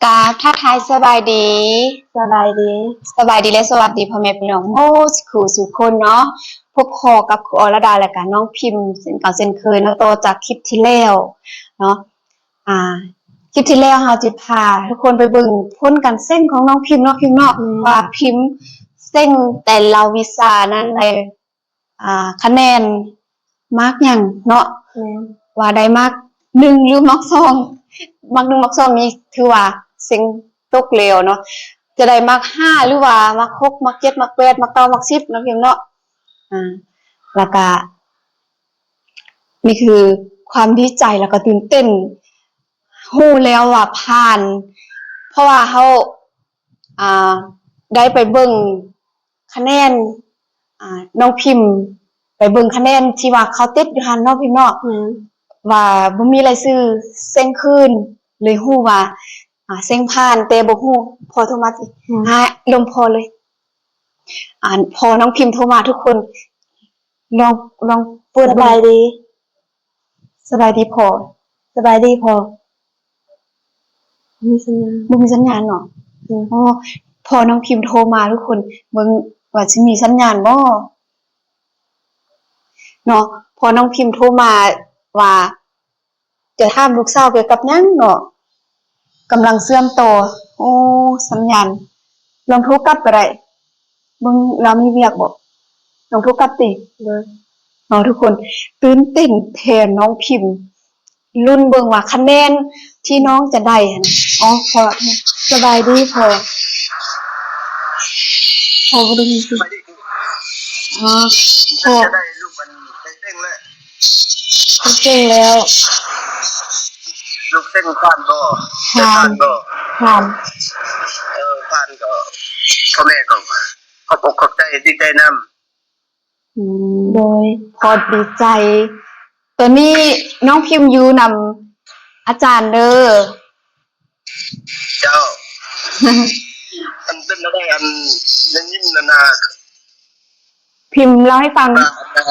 ກາບທັກທາຍສະບາຍດີ ສະບາຍດີ ສະບາຍດີ ແລະ ສະຫວັດດີພໍ່ແມ່ພີ່ນ້ອງໝົດສູ່ຜູ້ສູ່ຄົນເນາະ. ພົບພໍ້ກັບຄູອໍລະດາ ແລະກະນ້ອງພິມເຊັ່ນເກົ່າເຊັ່ນເຄີຍເນາະ ຕໍ່ຈາກຄລິບທີ່ແລ້ວເນາະ. ອ່າ ຄລິບທີ່ແລ້ວເຮົາຈະພາທຸກຄົນໄປເບິ່ງຜົນການເສັງຂອງນ້ອງພິມເນາະ ພິມເນາະ ແມ່ນ ວ່າພິມເສັງແຕ່ລະວິຊານັ້ນໄດ້ ອ່າ ຄະແນນມາກຫຍັງເນາະ ແມ່ນ ວ່າໄດ້ມາກໜຶ່ງ ຫຼື ມາກສອງ ມາກໜຶ່ງ ມາກສອງນີ້ຖືວ່າເສັງຕົກແລ້ວເນາະ ຈະໄດ້ມາກຫ້າ ຫຼືວ່າມາກຫົກ ມາກເຈັດ ມາກແປດ ມາກເກົ້າ ມາກສິບເນາະ ພິມເນາະ. ອ່າ ແລ້ວກະ ນີ້ຄືຄວາມດີໃຈ ແລ້ວກໍຕື່ນເຕັ້ນ ຮູ້ແລ້ວວ່າຜ່ານ ເພາະວ່າເຮົາ ອ່າ ໄດ້ໄປເບິ່ງຄະແນນ ອ່າ ນ້ອງພິມ ໄປເບິ່ງຄະແນນທີ່ວ່າເຂົາຕິດຢູ່ຫັ້ນເນາະ ພິມເນາະ ແມ່ນ ວ່າບໍ່ມີລາຍຊື່ເສັງຄືນ ເລີຍຮູ້ວ່າ ອ່າ ເສັງຜ່ານ ແຕ່ບໍ່ຮູ້ ພໍ່ໂທມາຕິ ແມ່ນ ຫາລົມພໍ່ເລີຍ. ອັນ ພໍ່ນ້ອງພິມໂທມາທຸກຄົນ ລອງ ລອງເປີດເບິ່ງ. ສະບາຍດີ ສະບາຍດີພໍ່ ສະບາຍດີພໍ່ ມີສັນຍານ ບໍ່ມີສັນຍານເນາະ. ອືມ ອໍ ພໍ່ນ້ອງພິມໂທມາທຸກຄົນ ເບິ່ງວ່າຊິມີສັນຍານບໍ່ເນາະ. ພໍ່ນ້ອງພິມໂທມາວ່າ ຈະຖາມລູກສາວກ່ຽວກັບຫຍັງເນາະ ກຳລັງເຊື່ອມຕໍ່. ໂອ້ ສັນຍານ ລອງໂທກັບກໍໄດ້ ເບິ່ງລາວມີວຽກບໍ່. ລອງໂທກັບຕິ. ເນາະທຸກຄົນ ຕື່ນເຕັ້ນແທນນ້ອງພິມ ລຸ້ນເບິ່ງວ່າຄະແນນທີ່ນ້ອງຈະໄດ້ຫັ້ນ. ອໍ ພໍ່ ສະບາຍດີພໍ່ ພໍ່ບໍ່ໄດ້ຍິນ. ອໍ ພໍ່ ຈະໄດ້ລູກອັນໄດ້ເສັງແລ້ວ ເກັ່ງແລ້ວ ລູກເສັງຜ່ານບໍ່? ຜ່ານ ຜ່ານບໍ່? ຜ່ານ ເອີ ຜ່ານກໍພໍ່ແມ່ກໍຂອບອົກຂອບໃຈ ດີໃຈນຳ. ອືມ ໂດຍ ພໍດີໃຈ. ຕອນນີ້ນ້ອງພິມຢູ່ນຳອາຈານເດີ. ເຈົ້າ ອັນເປັນແນວໃດ ອັນໄດ້ຍິນນັ້ນນະ ພິມເລົ່າໃຫ້ຟັງ ວ່າອັນນະ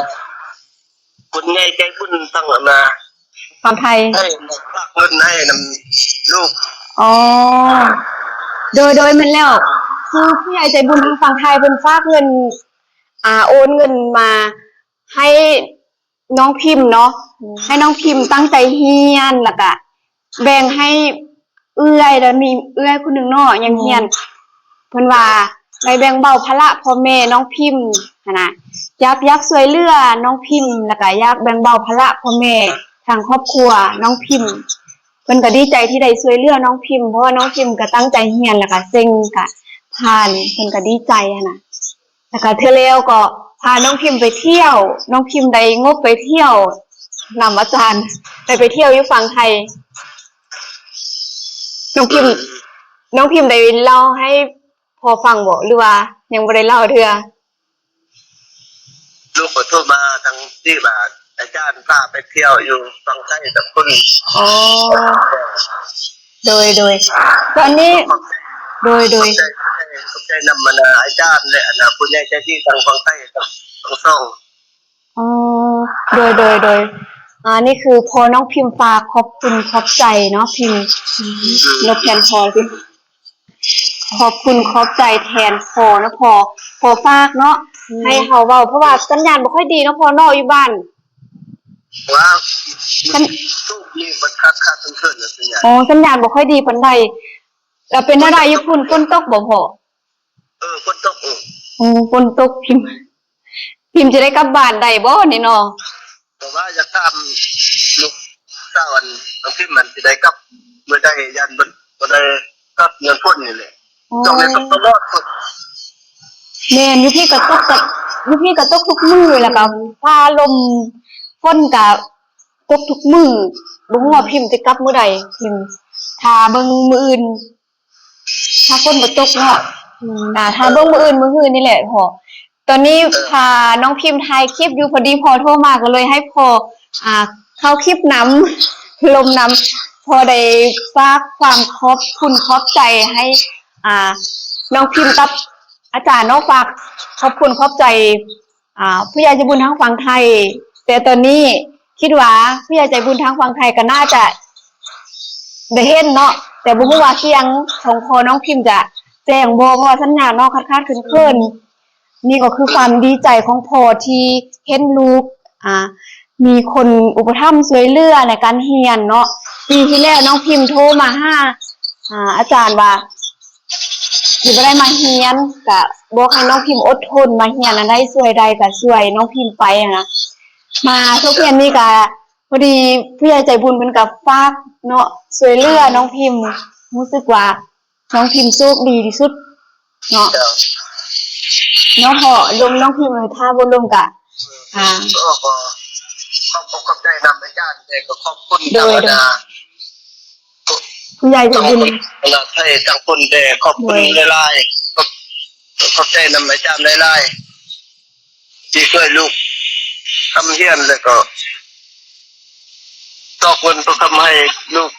ຄົນໃຫຍ່ໃຈບຸນທາງອັນນະ ຝັ່ງໄທ ໃຫ້ຝາກເງິນໃຫ້ນຳລູກ. ອໍ ໂດຍ ໂດຍ ແມ່ນແລ້ວ ຄືຜູ້ໃຫຍ່ໃຈບຸນທາງຝັ່ງໄທເພິ່ນຝາກເງິນ ອ່າ ໂອນເງິນມາໃຫ້ ນ້ອງພິມເນາະ ອືມ ໃຫ້ນ້ອງພິມຕັ້ງໃຈຮຽນ ແລ້ວກະແບ່ງໃຫ້ເອື້ອຍ ແລ້ວມີເອື້ອຍຜູ້ໜຶ່ງເນາະຍັງຮຽນ ແມ່ນ ເພິ່ນວ່າໄດ້ແບ່ງເບົາພາລະພໍ່ແມ່ນ້ອງພິມຫັ້ນນະ ຢາກ ຢາກຊ່ວຍເຫຼືອນ້ອງພິມ ແລ້ວກະຢາກແບ່ງເບົາພາລະພໍ່ແມ່ທາງຄອບຄົວນ້ອງພິມ. ເພິ່ນກະດີໃຈທີ່ໄດ້ຊ່ວຍເຫຼືອນ້ອງພິມ ເພາະວ່ານ້ອງພິມກະຕັ້ງໃຈຮຽນ ແລ້ວກະເສັງກະຜ່ານ ເພິ່ນກະດີໃຈຫັ້ນນະ. ແລ້ວກໍເທື່ອແລ້ວກໍພານ້ອງພິມໄປທ່ຽວ ນ້ອງພິມໄດ້ງົບໄປທ່ຽວນຳອາຈານ ໄດ້ໄປທ່ຽວຢູ່ຝັ່ງໄທ. ນ້ອງພິມ ນ້ອງພິມໄດ້ເລົ່າໃຫ້ພໍ່ຟັງບໍ່ ຫຼືວ່າຍັງບໍ່ໄດ້ເລົ່າເທື່ອ? ລູກກໍໂທມາທາງທີ່ວ່າອາຈານພາໄປທ່ຽວຢູ່ຝັ່ງໄທກັບຄົນ. ອໍ ໂດຍ ໂດຍ ຕອນນີ້ ໂດຍ ໂດຍ ຂອບໃຈ ຂອບໃຈນຳອັນນາອາຈານ ແລະ ອັນນາຜູ້ໃຫຍ່ໃຈດີທາງຝັ່ງໄທທັງສອງ. ອໍ ໂດຍ ໂດຍ ໂດຍ ອ່າ ນີ້ຄືພໍ່ນ້ອງພິມຝາກຂອບຄຸນຂອບໃຈເນາະ ພິມ ອືມ ລົບແທນພໍ່ ຂອບຄຸນຂອບໃຈແທນພໍ່ເນາະ ພໍ່ ພໍ່ຝາກເນາະ ອືມ ໃຫ້ເຮົາເວົ້າ ເພາະວ່າສັນຍານບໍ່ຄ່ອຍດີເນາະພໍ່ເນາະ ຢູ່ບ້ານ. ວ້າວ ສັນ ໂຊກດີ ມັນຂາດໆເຂີນໆ ສັນຍານ. ອໍ ສັນຍານບໍ່ຄ່ອຍດີປານໃດ. ແລ້ວເປັນແນວໃດຢູ່ພຸ້ນ ຝົນຕົກບໍ່ພໍ່? ເອີ ຝົນຕົກ. ໂອ້ ໂອ້ ຝົນຕົກ ພິມ ພິມຈະໄດ້ກັບບ້ານໄດ້ບໍ່ນີ້ເນາະ? ເພາະວ່າຢາກຖາມລູກສາວອັນ ນ້ອງພິມ ມັນຊິໄດ້ກັບມື້ໃດ ຢ້ານບໍ່ ບໍ່ໄດ້ກັບຍ້ອນຝົນນີ້ແຫຼະ. ໂອ້ຍ ຊ່ວງນີ້ຕົກຕະຫຼອດ. ແມ່ນ ຢູ່ພີ້ກໍຕົກ ກໍ ຢູ່ພີ້ກໍຕົກທຸກມື້ ແລ້ວກໍຟ້າລົມ ຝົນກໍຕົກທຸກມື້ ບໍ່ຮູ້ວ່າພິມຈະກັບມື້ໃດ. ພິມຖ້າເບິ່ງມື້ອື່ນ ຖ້າຝົນບໍ່ຕົກເນາະ ອືມ ອ່າ ຖ້າເບິ່ງມື້ອື່ນ ມື້ຮືນີ້ແຫຼະພໍ່. ຕອນນີ້ ເອີ ຖ້ານ້ອງພິມຖ່າຍຄລິບຢູ່ ພໍດີພໍ່ໂທມາ ກໍເລີຍໃຫ້ພໍ່ ອ່າ ເຂົ້າຄລິບນຳ ລົມນຳ. ພໍ່ໄດ້ຝາກຄວາມຂອບຄຸນຂອບໃຈໃຫ້ ອ່າ ນ້ອງພິມກັບອາຈານເນາະ ຝາກຂອບຄຸນຂອບໃຈ ອ່າ ຜູ້ໃຫຍ່ໃຈບຸນທາງຝັ່ງໄທ. ແຕ່ຕອນນີ້ ຄິດວ່າຜູ້ໃຫຍ່ໃຈບຸນທາງຝັ່ງໄທກໍໜ້າຈະໄດ້ເຫັນເນາະ, ແຕ່ບໍ່ຮູ້ວ່າສຽງຂອງພໍ່ນ້ອງພິມຈະແຈ້ງບໍ່ ເພາະວ່າສັນຍານເນາະຂາດໆເຂີນໆ. ນີ້ກໍຄືຄວາມດີໃຈຂອງພໍ່ທີ່ເຫັນລູກ ອ່າ ມີຄົນອຸປະຖຳຊ່ວຍເຫຼືອໃນການຮຽນເນາະ. ປີທີ່ແລ້ວນ້ອງພິມໂທມາຫາ ອ່າ ອາຈານວ່າຊິບໍ່ໄດ້ມາຮຽນ ກະບອກໃຫ້ນ້ອງພິມອົດທົນ ມາຮຽນອັນໃດຊ່ວຍໄດ້ກະຊ່ວຍນ້ອງພິມໄປຫັ້ນນະ. ມາສົກຮຽນນີ້ກະ ພໍດີຜູ້ໃຫຍ່ໃຈບຸນເພິ່ນກະຝາກເນາະ ຊ່ວຍເຫຼືອນ້ອງພິມ. ຮູ້ສຶກວ່ານ້ອງພິມໂຊກດີທີ່ສຸດເນາະ. ເຈົ້າ ເນາະພໍ່ ລົມນ້ອງພິມເລີຍ ຖ້າບໍ່ລົມກະ ອ່າ ກໍ ກໍຂອບອົກຂອບໃຈນຳອາຈານ ແຕ່ກໍຂອບຄຸນ ໂດຍ ທຳມະດາ ໂດຍ ຜູ້ໃຫຍ່ໃຈບຸນ ຂະໜາດໄທທັງຄົນ ແຕ່ຂອບຄຸນ ໂດຍ ຫຼາຍໆ ຂອບ ຂອບໃຈນຳອາຈານຫຼາຍໆ ທີ່ຊ່ວຍລູກທຳຮຽນ ແລ້ວກໍຕອກເງິນຕອກຄຳໃຫ້ລູກ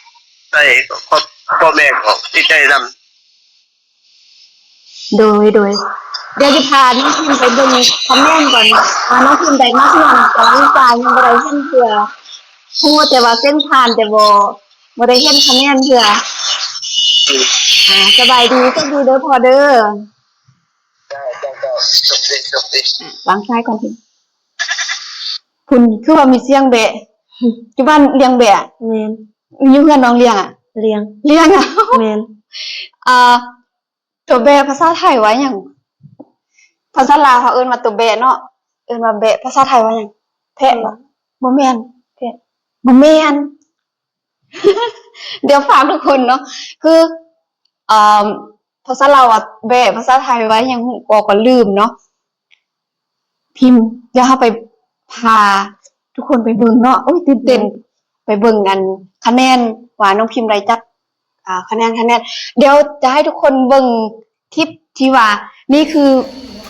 ໄດ້ ກໍຂອບພໍ່ແມ່ກໍດີໃຈນຳ. ໂດຍ ໂດຍ ດຽວຊິພານ້ອງພິມໄປເບິ່ງຄະແນນກ່ອນ ວ່ານ້ອງພິມໄດ້ມາຮຽນ ແຕ່ວ່າວິຊາຍັງບໍ່ໄດ້ເຫັນເທື່ອ ຮູ້ແຕ່ວ່າເສັງຜ່ານ ແຕ່ບໍ່ ບໍ່ໄດ້ເຫັນຄະແນນເທື່ອ. ອືມ ອ່າ ສະບາຍດີ ໂຊກດີເດີພໍ່ເດີ. ເຈົ້າ ເຈົ້າ ເຈົ້າ ໂຊກດີ ໂຊກດີ. ອ່າ ວາງສາຍກ່ອນ ພຸ້ນ ຄືວ່າມີສຽງແບະ ຢູ່ບ້ານລ້ຽງແບະ? ແມ່ນ. ຢູ່ເຮືອນນ້ອງລ້ຽງອະ? ລ້ຽງ ລ້ຽງອະ? ແມ່ນ. ອ່າ ຕົວແບະພາສາໄທວ່າຫຍັງ? ພາສາລາວເຮົາເອີ້ນວ່າຕົວແບະເນາະ ເອີ້ນວ່າແບະ. ພາສາໄທວ່າຫຍັງ? ແພະບໍ່? ບໍ່ແມ່ນ ແພະ ບໍ່ແມ່ນ. ດຽວຝາກທຸກຄົນເນາະ ຄື ອ່າ ພາສາລາວວ່າແບະ ພາສາໄທວ່າຫຍັງ ກໍ ກໍລືມເນາະ. ພິມ ດຽວເຮົາໄປ ພາທຸກຄົນໄປເບິ່ງເນາະ. ໂອ້ຍ ຕື່ນເຕັ້ນ ແມ່ນ. ໄປເບິ່ງອັນຄະແນນ ວ່ານ້ອງພິມໄດ້ຈັກ ອ່າ ຄະແນນ ຄະແນນ. ດຽວຈະໃຫ້ທຸກຄົນເບິ່ງຄລິບທີ່ວ່າ ນີ້ຄື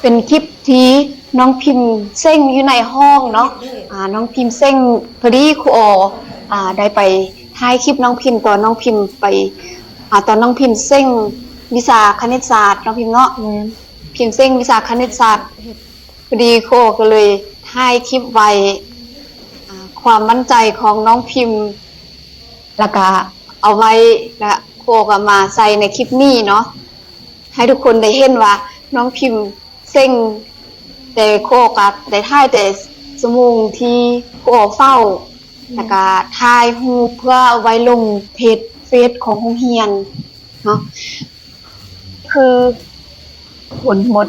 ເປັນຄລິບທີ່ນ້ອງພິມເສັງຢູ່ໃນຫ້ອງເນາະ. ອ່າ ນ້ອງພິມເສັງ ພໍດີຄູອໍ ອ່າ ໄດ້ໄປຖ່າຍຄລິບນ້ອງພິມ ຕອນນ້ອງພິມໄປ ອ່າ ຕອນນ້ອງພິມເສັງວິຊາຄະນິດສາດເນາະ ພິມເນາະ. ແມ່ນ. ພິມເສັງວິຊາຄະນິດສາດ ພໍດີຄູອໍກໍເລີຍຖ່າຍຄລິບໄວ້ ອ່າ ຄວາມໝັ້ນໃຈຂອງນ້ອງພິມ ແລ້ວກະເອົາໄວ້ ແລ້ວຄູອໍກໍມາໃສ່ໃນຄລິບນີ້ເນາະ ໃຫ້ທຸກຄົນໄດ້ເຫັນວ່ານ້ອງພິມເສັງ ແຕ່ຄູອໍກໍໄດ້ຖ່າຍແຕ່ຊົ່ວໂມງທີ່ຄູອໍເຝົ້າ ແລ້ວກະຖ່າຍຮູບເພື່ອເອົາໄວ້ລົງເພຈ ເຟສຂອງໂຮງຮຽນເນາະ. ຄືຜົນໝົດ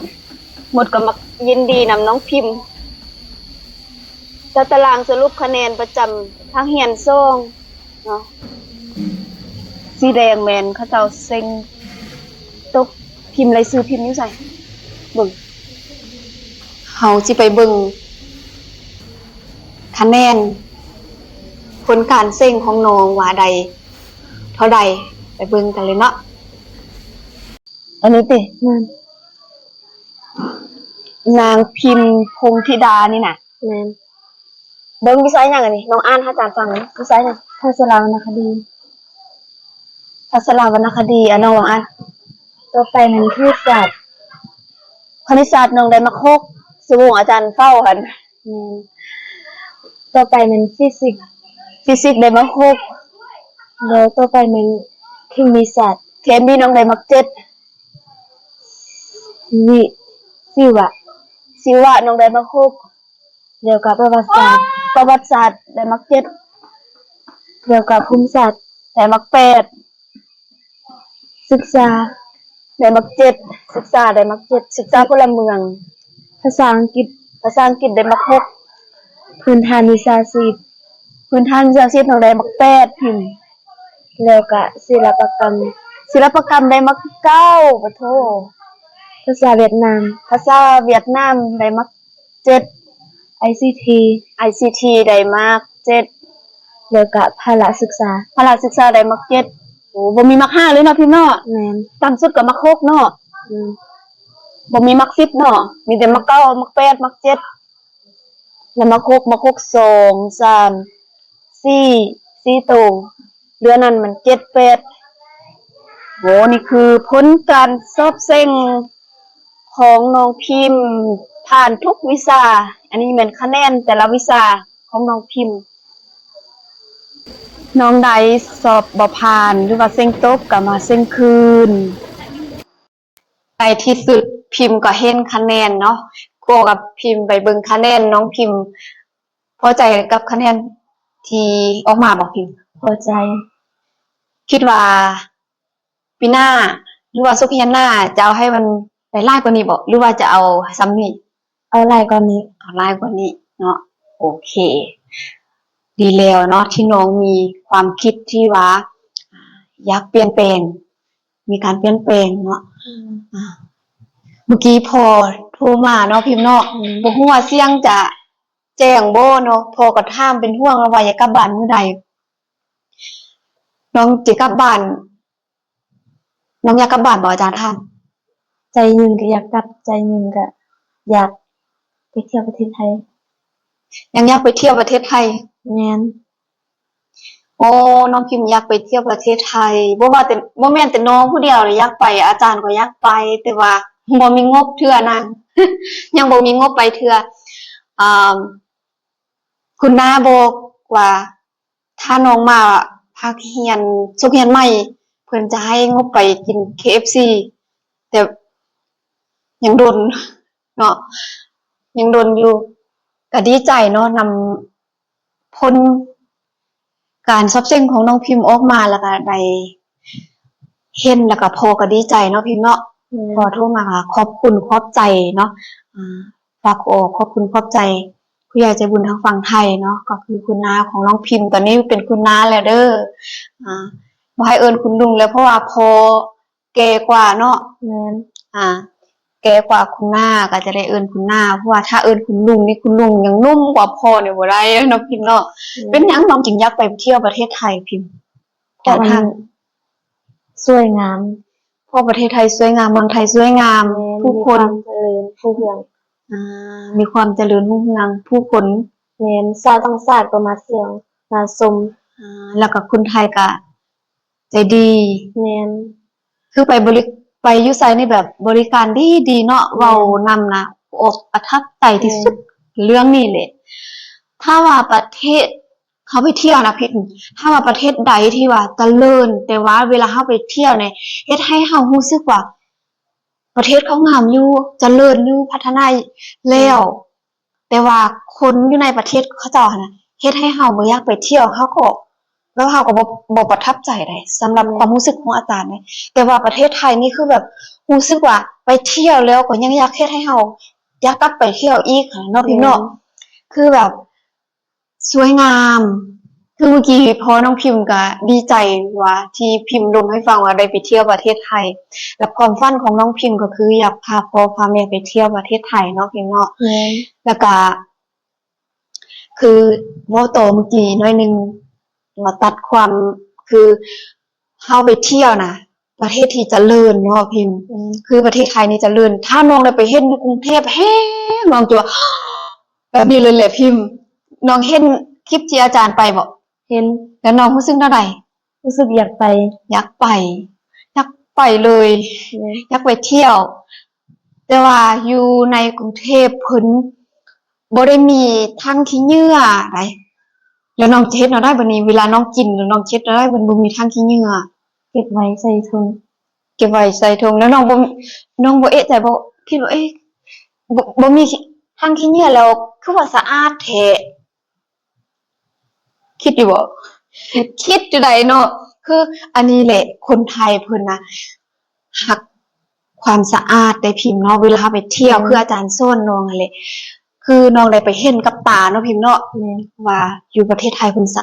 ໝົດກໍມັກຍິນດີນຳນ້ອງພິມ. ຕາຕະລາງສະຫຼຸບຄະແນນປະຈຳພາກຮຽນສອງເນາະ ສີແດງແມ່ນເຂົາເຈົ້າເສັງຕົກ. ພິມລາຍຊື່ພິມຢູ່ໃສ? ເບິ່ງ ເຮົາຊິໄປເບິ່ງຄະແນນຜົນການເສັງຂອງນ້ອງວ່າໄດ້ເທົ່າໃດ ໄປເບິ່ງກັນເລີຍເນາະ. ອັນນີ້ຕິ? ແມ່ນ. ນາງພິມ ພົງທິດານີ້ນະ? ແມ່ນ. ເບິ່ງວິຊາຫຍັງອັນນີ້? ນ້ອງອ່ານໃຫ້ອາຈານຟັງ ວິຊາຫຍັງ? ພາສາລາວວັນນະຄະດີ. ພາສາລາວວັນນະຄະດີ. ອາ ນ້ອງລອງອ່ານ. ຕໍ່ໄປແມ່ນຄະນິດສາດ. ຄະນິດສາດນ້ອງໄດ້ໝາກຫົກ ຊົ່ວໂມງອາຈານເຝົ້າຫັ້ນ. ແມ່ນ. ຕໍ່ໄປແມ່ນຟີຊິກ. ຟີຊິກໄດ້ໝາກຫົກ. ແລ້ວຕໍ່ໄປແມ່ນເຄມີສາດ. ເຄມີນ້ອງໄດ້ໝາກເຈັດ. ວິ ຊີວະ. ຊີວະນ້ອງໄດ້ໝາກຫົກ. ແລ້ວກໍປະຫວັດສາດ. ປະຫວັດສາດໄດ້ໝາກເຈັດ. ແລ້ວກໍພູມສາດໄດ້ໝາກແປດ. ສຶກສາໄດ້ໝາກເຈັດ. ສຶກສາໄດ້ໝາກເຈັດ. ສຶກສາພົນລະເມືອງ. ພາສາອັງກິດ. ພາສາອັງກິດໄດ້ໝາກຫົກ. ພື້ນຖານວິຊາຊີບ. ພື້ນຖານວິຊາຊີບນ້ອງໄດ້ໝາກແປດພິມ. ແລ້ວກະສິລະປະກຳ. ສິລະປະກຳໄດ້ໝາກເກົ້າ. ປະໂທ. ພາສາຫວຽດນາມ. ພາສາຫວຽດນາມໄດ້ໝາກເຈັດ. ໄອຊີທີ. ໄອຊີທີໄດ້ໝາກເຈັດ. ແລ້ວກະພະລະສຶກສາ. ພະລະສຶກສາໄດ້ໝາກເຈັດ. ໂອ້ ບໍ່ມີໝາກຫ້າເລີຍເນາະ ພິມເນາະ. ແມ່ນ. ຕ່ຳສຸດກໍໝາກຫົກເນາະ. ອືມ. ບໍ່ມີໝາກສິບເນາະ ມີແຕ່ໝາກເກົ້າ ໝາກແປດ ໝາກເຈັດ ແລະ ໝາກຫົກ ໝາກຫົກ ສອງ ສາມ ສີ່ ສີ່ໂຕ ເຫຼືອນັ້ນມັນເຈັດ ແປດ. ໂອ້ ນີ້ຄືຜົນການສອບເສັງຂອງນ້ອງພິມ ຜ່ານທຸກວິຊາ. ອັນນີ້ແມ່ນຄະແນນແຕ່ລະວິຊາຂອງນ້ອງພິມ. ນ້ອງໄດ້ສອບບໍ່ຜ່ານ ຫຼືວ່າເສັງຕົກ ກໍມາເສັງຄືນ. ໃນທີ່ສຸດພິມກໍເຫັນຄະແນນເນາະ, ກໍກັບພິມໄປເບິ່ງຄະແນນ, ນ້ອງພິມພໍໃຈກັບຄະແນນທີ່ອອກມາບໍ່ພິມ? ພໍໃຈ. ຄິດວ່າປີໜ້າ ຫຼືວ່າສົກຮຽນໜ້າ ຈະເອົາໃຫ້ມັນໄດ້ຫຼາຍກວ່ານີ້ບໍ່ ຫຼືວ່າຈະເອົາສ່ຳນີ້? ເອົາຫຼາຍກວ່ານີ້. ເອົາຫຼາຍກວ່ານີ້ເນາະ. ໂອເຄ ດີແລ້ວເນາະ ທີ່ນ້ອງມີຄວາມຄິດທີ່ວ່າ ຢາກປ່ຽນແປງ ມີການປ່ຽນແປງເນາະ. ອືມ ອ່າ ເມື່ອກີ້ພໍ່ໂທມາເນາະພິມເນາະ. ອືມ ບໍ່ຮູ້ວ່າສຽງຈະແຈ້ງບໍ່ເນາະ, ພໍ່ກໍຖາມເປັນຫ່ວງວ່າຢາກກັບບ້ານມື້ໃດ. ນ້ອງຈະກັບບ້ານ ນ້ອງຢາກກັບບ້ານບໍ່? ອາຈານຖາມ. ໃຈໜຶ່ງກໍຢາກກັບ, ໃຈໜຶ່ງກໍຢາກໄປທ່ຽວປະເທດໄທ. ຍັງຢາກໄປທ່ຽວປະເທດໄທ? ແມ່ນ. ໂອ້ ນ້ອງພິມຢາກໄປທ່ຽວປະເທດໄທ. ບໍ່ວ່າແຕ່ ບໍ່ແມ່ນແຕ່ນ້ອງຜູ້ດຽວຢາກໄປ, ອາຈານກໍຢາກໄປ, ແຕ່ວ່າບໍ່ມີງົບເທື່ອນະ, ຍັງບໍ່ມີງົບໄປເທື່ອ. ອ່າ ຄຸນນ້າບອກວ່າ ຖ້ານ້ອງມາພາກຮຽນ ສົກຮຽນໃໝ່ ເພິ່ນຈະໃຫ້ງົບໄປກິນເຄເອັຟຊີ ແຕ່ຍັງດົນເນາະ ຍັງດົນຢູ່. ກະດີໃຈເນາະ ນຳຜົນການສອບເສັງຂອງນ້ອງພິມອອກມາ ແລ້ວກະໄດ້ເຫັນ ແລ້ວກະພໍ່ກະດີໃຈເນາະພິມເນາະ. ອືມ ພໍ່ໂທມາ ຂອບຄຸນຂອບໃຈເນາະ. ອ່າ ຝາກຂໍຂອບຄຸນຂອບໃຈຜູ້ໃຫຍ່ໃຈບຸນທາງຝັ່ງໄທເນາະ ກໍຄືຄຸນນ້າຂອງນ້ອງພິມ, ຕອນນີ້ເປັນຄຸນນ້າແລ້ວເດີ. ອ່າ ບໍ່ໃຫ້ເອີ້ນຄຸນລຸງແລ້ວ ເພາະວ່າພໍ່ແກ່ກວ່າເນາະ. ແມ່ນ. ອ່າ ແກ່ກວ່າຄຸນນ້າ ກໍຈະໄດ້ເອີ້ນຄຸນນ້າ, ເພາະວ່າຖ້າເອີ້ນຄຸນລຸງນີ້ ຄຸນລຸງຍັງໜຸ່ມກວ່າພໍ່ນີ້ບໍ່ໄດ້ເນາະພິມເນາະ. ແມ່ນ. ເປັນຫຍັງນ້ອງຈຶ່ງຢາກໄປທ່ຽວປະເທດໄທພິມ? ເພາະມັນສວຍງາມ. ເພາະປະເທດໄທສວຍງາມ, ເມືອງໄທສວຍງາມ, ແມ່ນ, ຜູ້ຄົນມີຄວາມຈະເລີນຮຸ່ງເຮືອງ. ອ່າ ມີຄວາມຈະເລີນຮຸ່ງເຮືອງ, ຜູ້ຄົນ. ແມ່ນ, ຊາວຕ່າງຊາດກໍມາທ່ຽວມາຊົມ. ອ່າ ແລ້ວກໍຄົນໄທກໍໃຈດີ. ແມ່ນ. ຄືໄປບໍລິ ໄປຢູ່ໃສນີ້ແບບບໍລິການດີໆເນາະ. ແມ່ນ. ເວົ້ານຳນະ ອອກປະທັບໃຈທີ່ສຸດ. ແມ່ນ. ເລື່ອງນີ້ແຫຼະ ຖ້າວ່າປະເທດ ເຮົາໄປທ່ຽວນະພິມ, ຖ້າວ່າປະເທດໃດທີ່ວ່າຈະເລີນ ແຕ່ວ່າເວລາເຮົາໄປທ່ຽວນີ້ ເຮັດໃຫ້ເຮົາຮູ້ສຶກວ່າປະເທດເຂົາງາມຢູ່ ຈະເລີນຢູ່ ພັດທະນາແລ້ວ ແຕ່ວ່າຄົນຢູ່ໃນປະເທດເຂົາເຈົ້າຫັ້ນນະ ເຮັດໃຫ້ເຮົາບໍ່ຢາກໄປທ່ຽວ ເຮົາກໍ ແລ້ວເຮົາກໍບໍ່ ບໍ່ປະທັບໃຈໃດ ສຳລັບຄວາມຮູ້ສຶກຂອງອາຈານເດ. ແຕ່ວ່າປະເທດໄທນີ້ຄືແບບຮູ້ສຶກວ່າໄປທ່ຽວແລ້ວກໍຍັງຢາກເຮັດໃຫ້ເຮົາຢາກກັບໄປທ່ຽວອີກຫັ້ນເນາະ ແມ່ນ ພີ່ນ້ອງ ຄືແບບ ສວຍງາມ. ຄືເມື່ອກີ້ພໍ່ນ້ອງພິມກໍດີໃຈວ່າ ທີ່ພິມລົມໃຫ້ຟັງວ່າໄດ້ໄປທ່ຽວປະເທດໄທ ແລະ ຄວາມຝັນຂອງນ້ອງພິມກໍຄືຢາກພາພໍ່ພາແມ່ໄປທ່ຽວປະເທດໄທເນາະ ພິມເນາະ. ແມ່ນ. ແລ້ວກໍ ຄືເວົ້າຕໍ່ເມື່ອກີ້ໜ້ອຍໜຶ່ງ ມາຕັດຄວາມ ຄືເຮົາໄປທ່ຽວນະ ປະເທດທີ່ຈະເລີນເນາະພິມ ອືມ ຄືປະເທດໄທນີ້ຈະເລີນ. ຖ້ານ້ອງໄດ້ໄປເຫັນຢູ່ກຸງເທບແຮງ ນ້ອງຈະວ່າ ແບບນີ້ເລີຍແຫຼະພິມ. ນ້ອງເຫັນຄລິບທີ່ອາຈານໄປບໍ່? ເຫັນ. ແລ້ວນ້ອງຮູ້ສຶກແນວໃດ? ຮູ້ສຶກຢາກໄປ. ຢາກໄປ ຢາກໄປເລີຍ. ແມ່ນ. ຢາກໄປທ່ຽວ. ແຕ່ວ່າຢູ່ໃນກຸງເທບເພິ່ນບໍ່ໄດ້ມີຖັງຂີ້ເຫຍື້ອໃດ. ແລ້ວນ້ອງຈະເຮັດແນວໃດບາດນີ້? ເວລານ້ອງກິນແລ້ວນ້ອງຈະເຮັດແນວໃດ? ເພິ່ນບໍ່ມີຖັງຂີ້ເຫຍື້ອ. ເກັບໄວ້ໃສ່ຖົງ. ເກັບໄວ້ໃສ່ຖົງ. ແລ້ວນ້ອງບໍ່ ນ້ອງບໍ່ເອະໃຈບໍ່? ຄິດວ່າ ເອະ ບໍ່ ບໍ່ມີຖັງຂີ້ເຫຍື້ອແລ້ວ ຄືວ່າສະອາດແທ້. ຄິດຢູ່ບໍ່? ຄິດ ຄິດຢູ່ໃດເນາະ. ຄືອັນນີ້ແຫຼະ ຄົນໄທເພິ່ນນະ ຮັກຄວາມສະອາດໄດ໋ພິມເນາະ. ເວລາເຮົາໄປທ່ຽວ ອືມ ຄືອາຈານສອນນ້ອງຫັ້ນແຫຼະ ຄືນ້ອງໄດ້ໄປເຫັນກັບຕາເນາະພິມເນາະ. ແມ່ນ. ວ່າຢູ່ປະເທດໄທເພິ່ນສະ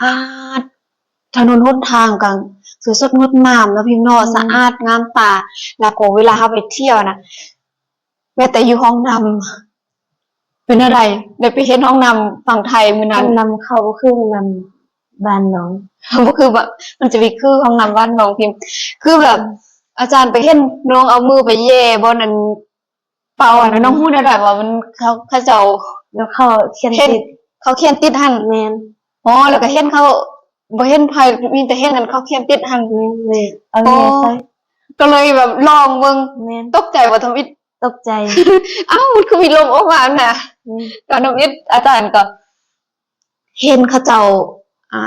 ອາດ ຖະໜົນຫົນທາງກໍສວຍສົດງົດງາມເນາະພິມເນາະ. ອືມ. ສະອາດງາມຕາ. ແລ້ວກໍເວລາເຮົາໄປທ່ຽວນະ ແມ້ແຕ່ຢູ່ຫ້ອງນ້ຳ ເປັນແນວໃດ? ໄດ້ໄປເຫັນຫ້ອງນ້ຳຝັ່ງໄທມື້ນັ້ນ. ຫ້ອງນ້ຳເຂົາບໍ່ຄືຫ້ອງນ້ຳບ້ານນ້ອງ. ບໍ່ຄື ມັນຈະໄປຄືຫ້ອງນ້ຳບ້ານນ້ອງພິມ. ຄືແບບ ອືມ ອາຈານໄປເຫັນນ້ອງເອົາມືໄປແຫຍ່ບ່ອນອັນເປົ່າຫັ້ນນະ. ອືມ. ນ້ອງຮູ້ແນວໃດວ່າມັນ ເຂົາ ເຂົາເຈົ້າ ແລ້ວເຂົາຂຽນຕິດ ເຂົາຂຽນຕິດຫັ້ນ. ແມ່ນ. ອໍ ແລ້ວກໍເຫັນເຂົາ ບໍ່ເຫັນໃຜ ມີແຕ່ເຫັນອັນເຂົາຂຽນຕິດຫັ້ນ. ແມ່ນ. ເອົາແຫຍ່ໃສ່. ອໍ ກໍເລີຍແບບລອງເບິ່ງ. ແມ່ນ. ຕົກໃຈບໍ່ທຳອິດ? ຕົກໃຈ. ອ້າວ ມັນຄືມີລົມອອກມານະ. ອືມ. ກໍທຳອິດ ອາຈານກໍເຫັນເຂົາເຈົ້າ ອ່າ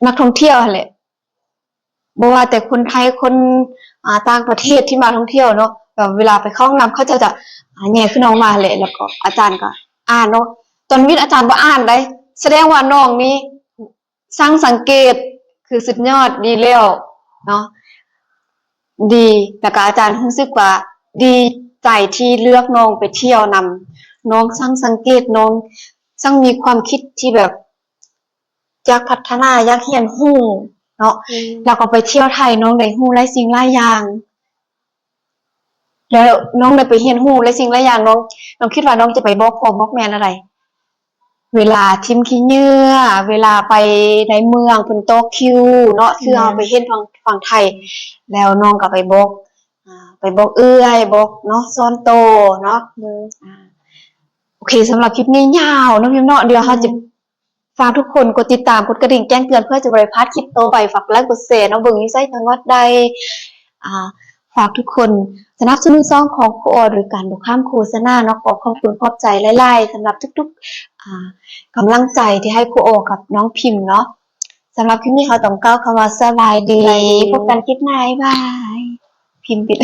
ນັກທ່ອງທ່ຽວຫັ້ນແຫຼະ ບໍ່ວ່າແຕ່ຄົນໄທ ຄົນ ອ່າ ຕ່າງປະເທດທີ່ມາທ່ອງທ່ຽວເນາະ ແບບເວລາໄປເຂົ້າຫ້ອງນ້ຳ ເຂົາເຈົ້າຈະ ອ່າ ແຫຍ່ຂຶ້ນອອກມາແຫຼະ ແລ້ວກໍອາຈານກໍອ່ານເນາະ. ຕອນວິດອາຈານບໍ່ອ່ານໃດ ສະແດງວ່ານ້ອງນີ້ຊ່າງສັງເກດ ຄືສຸດຍອດ ດີແລ້ວເນາະ ດີ. ແລ້ວກໍອາຈານຮູ້ສຶກວ່າດີໃຈທີ່ເລືອກນ້ອງໄປທ່ຽວນຳ. ນ້ອງຊ່າງສັງເກດ ນ້ອງຊ່າງມີຄວາມຄິດທີ່ແບບ ຢາກພັດທະນາ ຢາກຮຽນຮູ້ເນາະ ອືມ ແລ້ວກໍໄປທ່ຽວໄທ ນ້ອງໄດ້ຮູ້ຫຼາຍສິ່ງຫຼາຍຢ່າງ ແລ້ວນ້ອງໄດ້ໄປຮຽນຮູ້ຫຼາຍສິ່ງຫຼາຍຢ່າງ. ນ້ອງ ນ້ອງຄິດວ່ານ້ອງຈະໄປບອກພໍ່ບອກແມ່ແນວໃດ ເວລາຖິ້ມຂີ້ເຫຍື້ອ ເວລາໄປໃນເມືອງເພິ່ນຕໍ່ຄິວເນາະ ຄືເຮົາ ແມ່ນ ໄປຮຽນຝັ່ງ ຝັ່ງໄທ ແລ້ວນ້ອງກໍໄປບອກ ອ່າ ໄປບອກເອື້ອຍ ບອກເນາະ ສ່ວນໂຕເນາະ ໂດຍ ອ່າ ໂອເຄ ສຳລັບຄລິບນີ້ຍາວເນາະ ພິມເນາະ ດຽວເຮົາຈະ ແມ່ນ ຝາກທຸກຄົນກົດຕິດຕາມ ກົດກະດິ່ງແຈ້ງເຕືອນ ເພື່ອຈະບໍ່ໄດ້ພາດຄລິບຕໍ່ໄປ. ຝາກກົດໄລກົດແຊເນາະ ເບິ່ງຢູ່ໃສ ຈັງຫວັດໃດ ອ່າ ຝາກທຸກຄົນສະໜັບສະໜູນຊ່ອງຂອງຄູອໍໂດຍການບໍ່ຂ້າມໂຄສະນາເນາະ. ຂໍຂອບຄຸນຂອບໃຈຫຼາຍໆ ສຳລັບທຸກໆ ອ່າ ກຳລັງໃຈທີ່ໃຫ້ຄູອໍກັບນ້ອງພິມເນາະ. ສຳລັບຄລິບນີ້ເຮົາຕ້ອງກ່າວຄຳວ່າສະບາຍດີ ສະບາຍດີ ພົບກັນຄລິບໜ້າ ບາຍບາຍ ພິມປິດ.